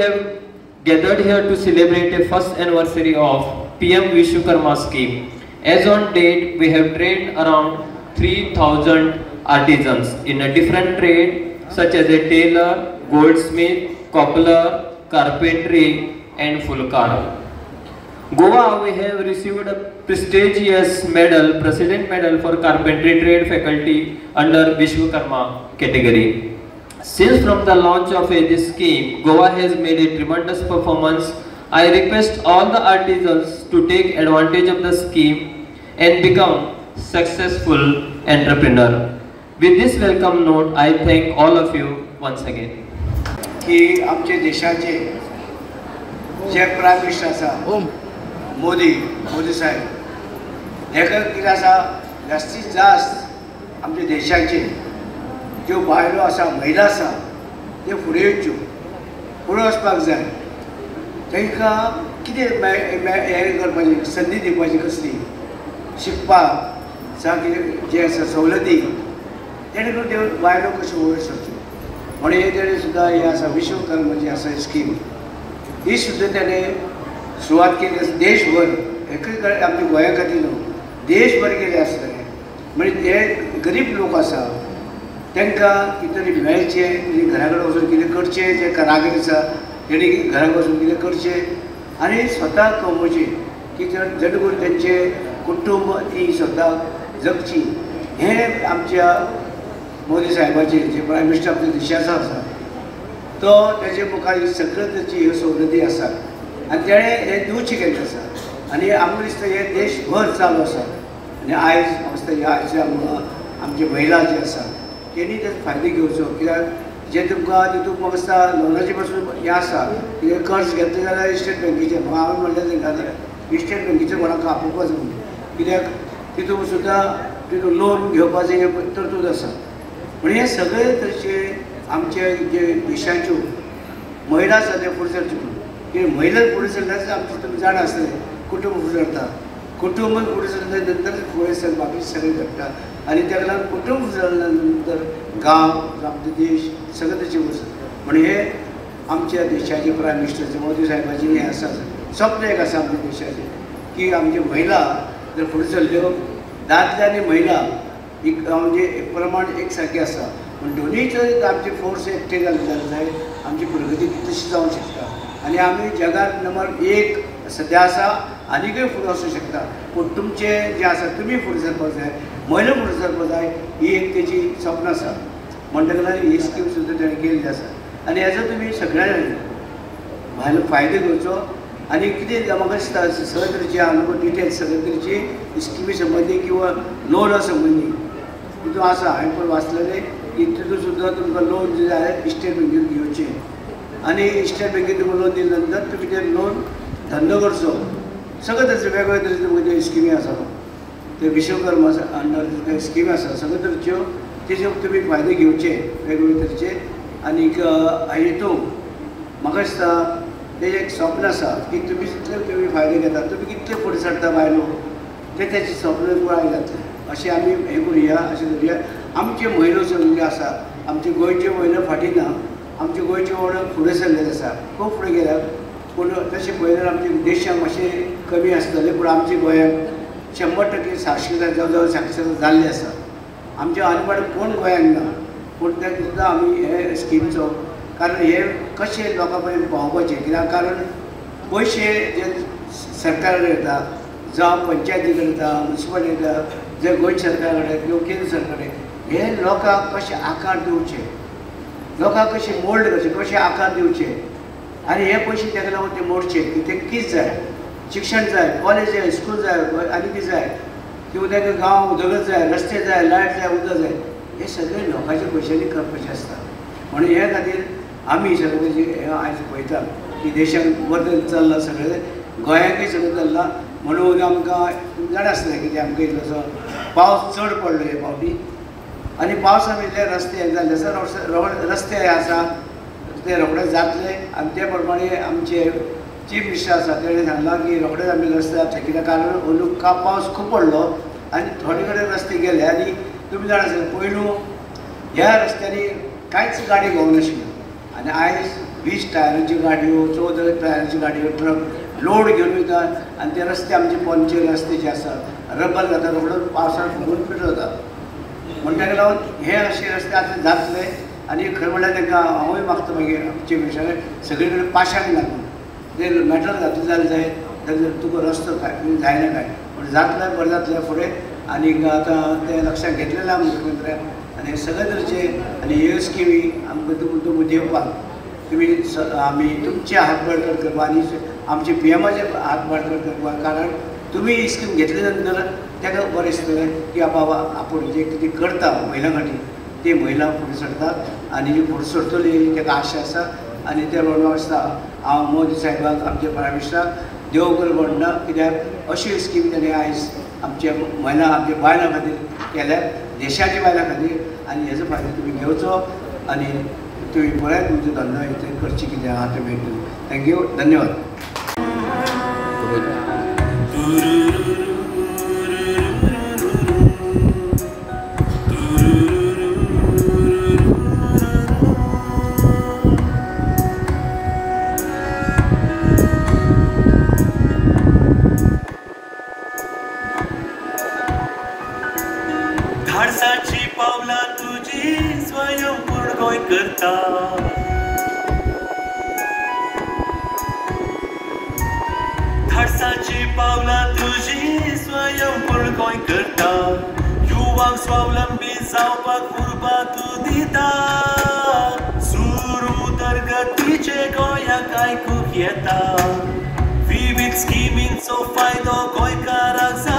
Have gathered here to celebrate the first anniversary of PM Vishwakarma scheme. As on date, we have trained around 3,000 artisans in a different trade such as a tailor, goldsmith, cobbler, carpentry and fulkar. Goa, we have received a prestigious medal, President Medal for Carpentry Trade Faculty under Vishwakarma category. Since from the launch of this scheme, Goa has made a tremendous performance. I request all the artisans to take advantage of the scheme and become successful entrepreneur. With this welcome note, I thank all of you once again. की आमचे देशाचे जे prime minister आसा मोदी मोदी साहेब हेका कितें आसा जास्तीत जास्त आमच्या देशाचे ज्यो बायलो आसा महिला आसा त्यो फुडें येवच्यो फुडें वचपाक जाय तांकां कितें हें करपाची संदी दिवपाची कसली शिकपाक जावं कितें जें आसा सवलती तेणे करून त्यो बायलो कश्यो वयर सरच्यो म्हणून हे तेणें सुद्दां हें आसा विश्वकर्मा जी आसा स्कीम ही सुद्दां तेणें सुरवात केली आसा देशभर एकच कडेन आमच्या गोंया खातीर न्हू देशभर केलें आसा तेणें म्हणजे हे गरीब लोक आसा तांकां कितें तरी मेळचें घरा कडेन वचून कितें करचें जे कारागीर आसा तेणी घरा वचून कितें करचें आनी स्वता कमोवचें की जेणे करून तेंचें कुटुंब ती स्वता जगची हें आमच्या मोदी साहेबाचें जे प्रायम मिनिस्टर आमच्या देशाचो आसा तो तेजे मुखार सगळ्यो तेची ह्यो सवलती आसात आनी तेणें हें दिवचें केल्लें आसा आनी आमकां दिसता हें देशभर चालू आसा आनी आयज दिसता आयज आमचे महिला जे आसा तेणी तेजो फायदो घेवचो कित्याक जे तुमकां तितूंत म्हाका दिसता लोनाचे पासून हें आसा कितें कर्ज घेतलें जाल्यार स्टेट बँकेचें हांवें म्हणलें तांकां स्टेट बँकेचें कोणाक आपोवपाचें म्हणून कित्याक तितूंत सुद्दां तितूंत लोन घेवपाचें हें तरतूद आसा म्हणून हे सगळे तरेचे आमचे जे देशाच्यो महिला आसा त्यो फुडें सरच्यो म्हणून कित्याक महिला फुडें सरल्यार आमचें तुमी जाणा आसतलें कुटुंब फुडें सरता कुटुंब फुडें सरल्या नंतर फुडें सर बाकी सगळें घडटा आनी ताका लागून कुटुंब सरल्या नंतर गांव आमचो देश सगळें तशें वयर सरता म्हणून हे आमच्या देशाचे प्रायम मिनिस्टर मोदी साहेबाचें हें आसा स्वप्न एक आसा आमच्या देशाचें की आमच्यो महिला जर फुडें सरल्यो दादले आनी महिला एक म्हणजे एक प्रमाण एक सारकें आसा पूण दोनूय आमचे फोर्स एकठे जाले जाल्यार जाय आमची प्रगती तशी जावंक शकता आनी आमी जगात नंबर 1 सद्या आसा आनीकय फुडें वचूंक शकता पूण तुमचें जें आसा तुमी फुडें सरपाक जाय महिला फुडें सरपाक जाय ही एक तेजी स्वप्न आसा म्हणटकच ही स्कीम सुद्दां तेणें केल्ली आसा आनी हेजो तुमी सगळ्यांनी भायलो फायदो घेवचो आनी कितें म्हाका दिसता सगळे तरेची हांव डिटेल्स सगळे तरेची स्किमी संबंदी किंवा लोना संबंदी तितून आसा हांवें पण वाचलेलें की तितून सुद्दां तुमकां लोन जे जाय स्टेट बँकेन घेवचें आनी स्टेट बँकेन तुमकां लोन दिले नंतर तुमी तें लोन धंदो करचो सगळे तरेचे वेगवेगळे तरेचे तुमकां त्यो स्किमी आसा ते विश्वकर्मा अंडर स्किमी आसा सगळे तरेच्यो तेजे तुमी फायदे घेवचे वेगवेगळे तरेचे आनीक हितून म्हाका दिसता तेजें एक स्वप्न आसा की तुमी जितले तुमी फायदे घेता तुमी कितले फुडें सरता बायलो तें तेजें स्वप्न पुराय जातलें अशें आमी हें करुया अशें धरुया आमचे महिलो सगळे आसा आमचे गोंयच्यो महिला फाटीं ना आमचे गोंयच्यो महिला फुडें सरलेले आसा खूब फुडें गेल्यात पूण तशें पळयल्यार आमच्या देशाक मातशें कमी आसतलें पूण आमच्या गोंयांत 100% साक्षरता जवळ जवळ साक्षरता जाल्ली आसा आमच्या अनपड कोण गोंयांत ना पूण तें सुद्दां आमी हे स्किमीचो कारण हे कशें लोकां पर्यंत पावोवपाचें कित्याक कारण पयशे जे सरकारा कडेन येता जावं पंचायती कडेन येता म्युनिसिपालिटी येता जे गोंय सरकारा कडेन किंवा केंद्र सरकारा कडेन हे लोकांक कशें आकार दिवचे लोकांक कशें मोल्ड करचे कशें आकार दिवचे आनी हे पयशे ताका लागून ते मोडचे की ते कितें जाय शिक्षण जाय कॉलेज जाय स्कूल जाय आनी कितें जाय किंवा तांकां गांव उदरगत जाय रस्ते जाय लायट जाय उदक जाय हे सगळे लोकांच्या पयशांनी करपाचें आसता म्हणून हे खातीर आमी सगळें हें आयज पळयता की देशांत बरें चल्लां सगळें गोंयांकय सगळें चल्लां म्हणून आमकां जाणा आसलें कितें आमकां इल्लोसो पावस चड पडलो हे फावटी आनी पावसा भितरले रस्ते जाल्ले आसा रस्ते हे आसा ते रोखडे जातले आनी ते प्रमाणे आमचे चीफ मिनिस्टर आसा तेणें सांगलां की रोखडेच आमी रस्ते जातले कित्याक कारण अंदू पावस खूब पडलो आनी थोडे कडेन रस्ते गेले आनी तुमी जाणा आसतले पयलू ह्या रस्त्यांनी कांयच गाडी घोवनाशिल्ल्यो आनी आयज 20 टायरांच्यो गाडयो 14 टायरांच्यो गाडयो ट्रक लोड घेवन वयता आनी ते रस्ते आमचे पोंचे रस्ते जे आसा रबर जाता रोखडो पावसांत फुगून पिठो जाता. म्हण ताका लागून हे अशे रस्ते आतां जातले. आनी खरें म्हणल्यार तांकां हांवूय मागता मागीर चीफ मिनिस्टराक सगळे कडेन पाशाण घालून ते मेटल घातले जाल्यार जाय जाल्यार तुका रस्तो काय जायना काय पूण जातलें बरें जातलें फुडें. आनीक आतां तें लक्षांत घेतलेलें आहा मुख्यमंत्र्यान आनी सगळे तरेचे आनी ह्यो स्किमी आमकां तुमकां दिवपाक तुमी आमी तुमचे हात बळकट करपाक आनी आमचे पी एमाचे हात बळकट करपाक, कारण तुमी ही स्कीम घेतले नंतर ताका बरें दिसतलें की बाबा आपूण जें कितें करता महिलां खातीर ते महिला फुडें सरतात आनी जी फुडें सरतली ताका आशा आसा. आनी ते प्रमाणे आसता हांव मोदी साहेबाक आमच्या प्रायम मिनिस्टराक देव करूं म्हणटा, कित्याक अशी स्कीम ताणें आयज आमच्या महिला आमच्या बायलां खातीर केल्या, देशाच्या बायलां खातीर. आनी हेजो फायदो तुमी घेवचो आनी तुमी पळयात तुमचो धंदो इथे करची कितें आहा तें मेळटलें. Thank you, धन्यवाद. धाडसाची पावलां तुजी स्वयंपूर्ण गोंय करता. धाडसाची पावलां तुजी स्वयंपूर्ण गोंय करता. युवांक स्वावलंबी जावपाक उर्बा तूं दिता. सूर उदरगतीचे गोंयाक आयकूंक येता. विविध स्किमींचो फायदो गोंयकाराक जाता.